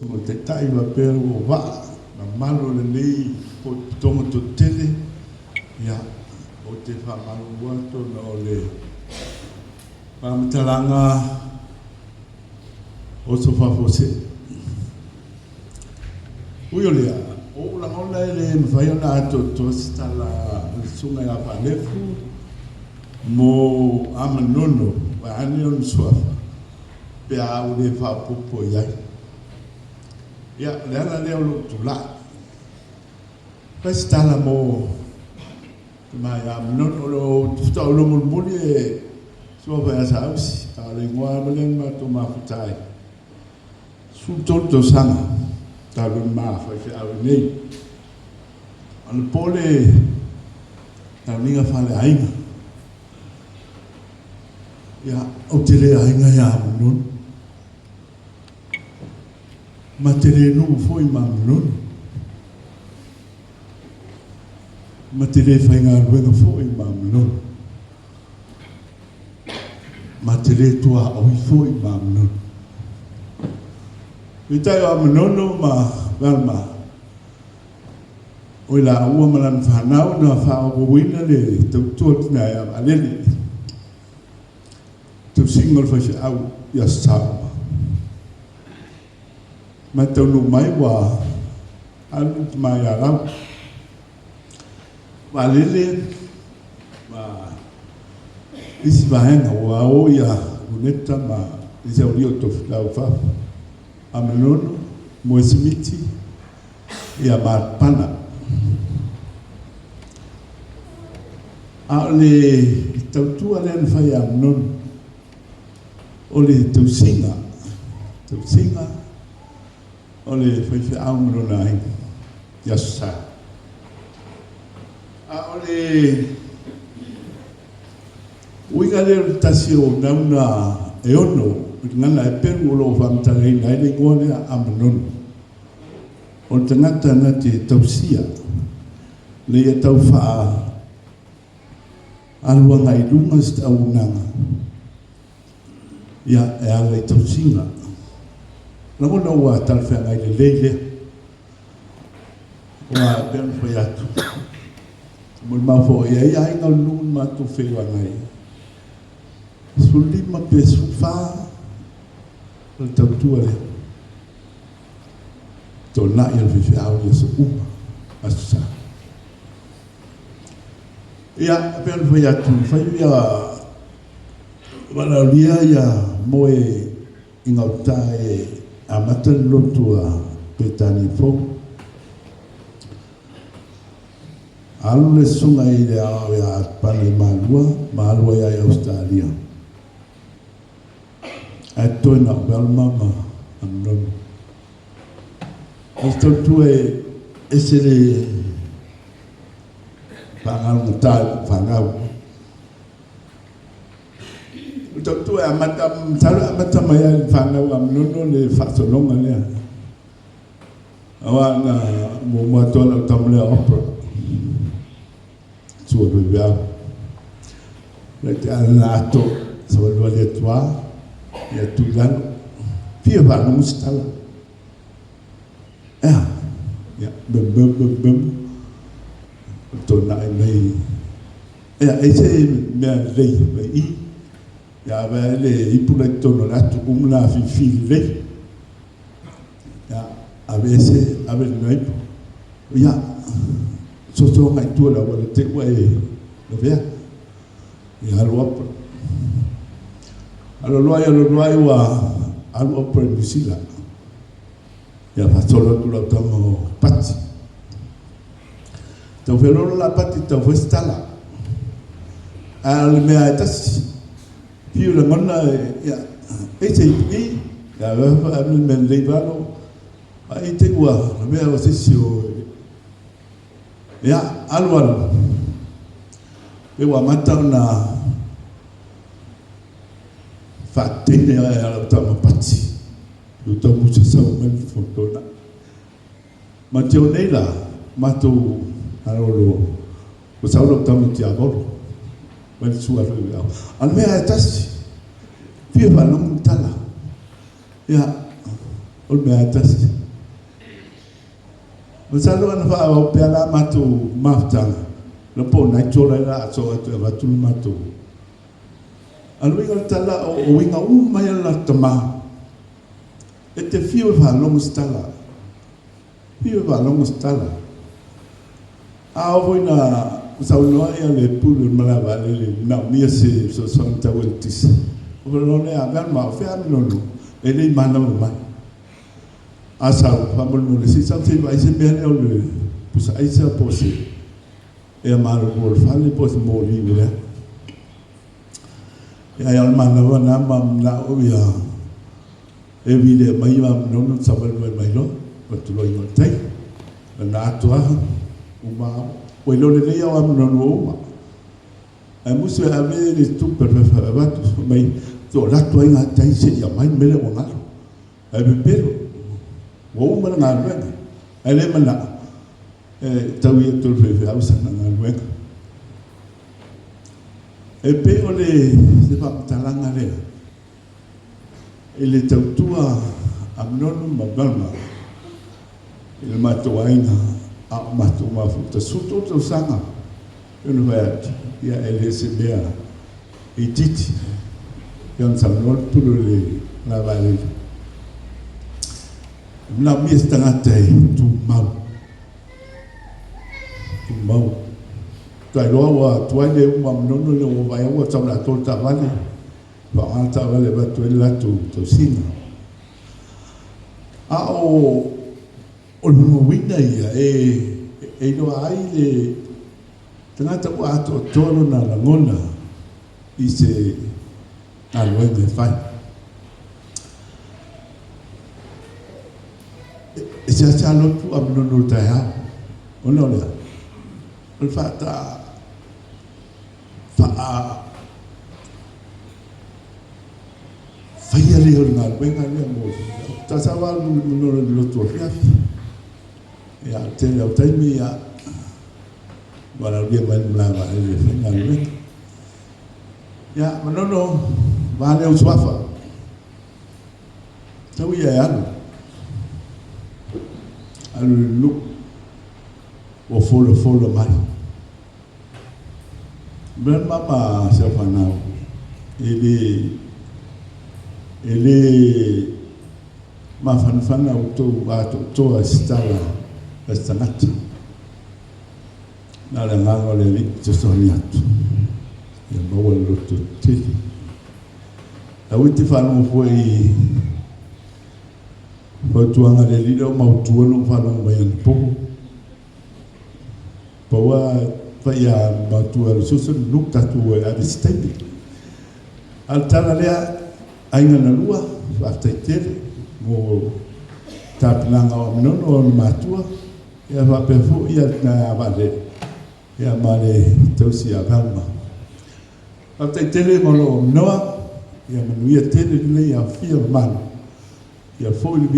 O le Taitai faapea ua vaa mamalu o lenei potopotoga toatele, ia, ou te faamalulu atu ona o le faamatalaga oso faafuasei. Ui o lea, o ou lagona e le mafai ona atoatoa se tala a le Susuga ia Faalefu mo Amanono vaeane ona suafa pe a ou le faaopoopo i ai. Ia, o le ala lea o lou tulai. Fai se tala mo tama ia Amanono. O lo faatoa ou iloa mulimuli e suafa ia Saausi, a o le igoa lava lea na matou mafuta ai. 13 tausaga talu ona ma faifeau i inei. Anapo le tauniga faaleaiga. Ia, ou te le aiga ia Amanono. Ma te le nuu foi ma Amanono. Ma te le faigaluega foi ma Amanono. Ma te le tuaoi foi ma Amanono. Peitai o Amanono ma Velma, o i laua ma lana fanau na faaauauina le tautua tina ia Vaalele, tausiga o le faifeau i Aso Sa uma. Ma e taunuu mai ua alu le tama ia Lau. Vaalele ma isi vaega ua o ia Luneta ma isi aualii o Tofilau i fafo. Amanono, Moesimiti, ia ma Pana. A o le tautua lea na fai e Amanono, o le tausiga, tausiga o le faifeau ma lona aiga i Aso Sa. A o le uiga lea o le tasi o nauna e ono i le gagana Heperu o lo o faamatalaina ai le igoa lea Amanono. O le tagata na te tausia ina ia tau faa alu agai i luma se auaunaga ia e ala i tausiga. Lagona ua talafeagai lelei lea. Aua e pei ona fai atu, molimau foi e i ai aiga o le nuu na matou feiloai ai, 15 pe 14 o le tautua lea. Toonai o le faifeau i aso uma, Aso Sa. Ia, e pei ona fai atu, fai ia valaaulia ia moe i gauta e amata le lotu a Peretania fou. Alu le susuga i le aoao ia Pana i Malua ma alu ai i Ausetalia. Ae totoe na o Velma ma Amanono. O se tautua e ese le faagalogata i lou fanau. O le tautua e amata, masalo e amata mai lava i le fanau a Amanono le faasologa lea. Aua na muamua atu lava lau tama lea o Oprah. Sua faifeau. Lai te ala na ato savalivali atu lava, ia tu i lalo. Fia faalogo se tala. Ea, ia, mem mem mem mem. Tona'i mai. Ea, e se mea lelei mai i. Ia ave ai le ipu la i totonu o le atu, uma na afifi lelei. Ia, ave ese, ave le naipo. Ia, soso agai i tua i le auala te i ua e lavea. Ia, alu Oprah. Alu alu ai, alu alu ai ua alu Oprah i Niu Sila. Ia, faasolo atu lau tama o Pati. Tau feoloolo la Pati, tau fai se tala. A o le mea e tasi, fiu lagona, ia, e se ipu i, ia, ave le mea lelei valo, a i te ua lavea o se isi o, ia, alu alu, pe ua amata ona faateine ai a lau tama Pati, i tau musa sau mai le fontona. Ma te o nei la, matou malolo, ua sau lau tama tiavolo, mai le sua le au. A o le mea e tasi, fia faalogo le tala. Ia, O le mea lava e tasi. Masalo ana faaauau pea la matou mafutaga, iloa po o night ola ai o le a sosoo atu e avatu le matou. A o le uiga o le tala, o uiga uma ia o le latou tama, e te fiu e faalogo se tala, fiu e faalogo se tala. A oo foi ina saunoa le Pule o le malae vaalele e manaomia se fesoasoani tau eletise, ona fai loa lea, Velma, o fea Aminono? E le i manava mai. A sau, faamolemole se i sau se i vaai se mea lea o le pusa aisa po o se ea malolo o le fale po o se moli ua leaga. Ia, o le manava lena ma manao ia e vili mai Aminono ona savalivali mai loa, alu atu loa i gatai. Na atoa uma ua iloa lelei lava o Aminono ua uma. Ae musu e ave le tupe a le faifeau e avatu, fai mai to'o alu atu lava i gatai seia aumai le mea lea ua galo. Ae pepelo, ua uma le galuega, ae le manao e taui atu e le faifeau sana galuega. E pei o le se faamatalaga lea i le tautua a Aminono ma Velma i le matou aiga a o matou mafuta. 13 tausaga, pei ona fai atu, ia e le o se mea itiiti. Pei ona saunoa le Pule o le malae vaalele, e manaomia se tagata e tumau, tumau. Faatoa iloa ua tuai le uma o Aminono ina ua vaai atu ua sau i le atoa le taavale, faaaoga le taavale e avatu ai le latou tausiga. A o lona uiga ia e iloa ai le tagata ua atoatoa lona lagona i se galuega e fai. E seasea alu atu Aminono i le taeao, ona o le a? O le faia lea o le galuega lea mo le faifeau. Faatoa sau lava Aminono i le lotu afiafi. Ia, o le tele lava o taimi, ia, valaaulia mai le malae vaalele e fai galuega. Ia, Manono, vaeane ou suafa, tau ia e alu, alu i le nuu ua folafola mai. Velma ma si au fanau, e le mafanafana outou atoatoa i se tala a se tagata. Na o le agaga o le Alii e fesoasoani atu, ia maua le lototetele. Aua e te faalogo foi i fautuaga a le alii lea ua mautu ona ou faalogo mai anapo. Pau lava fai a matua e alu e sue le nuu tatou o e ave i se taimi. A o le tala lea, aiga na lua, faafetai tele mo tapenaga o Aminono ma ona matua, ia faapea foi le tina ia Vaalele ia ma le tausi ia Velma. Faafetai tele mo lou avanoa, ia manuia tele lenei aofia mamalu, ia foi le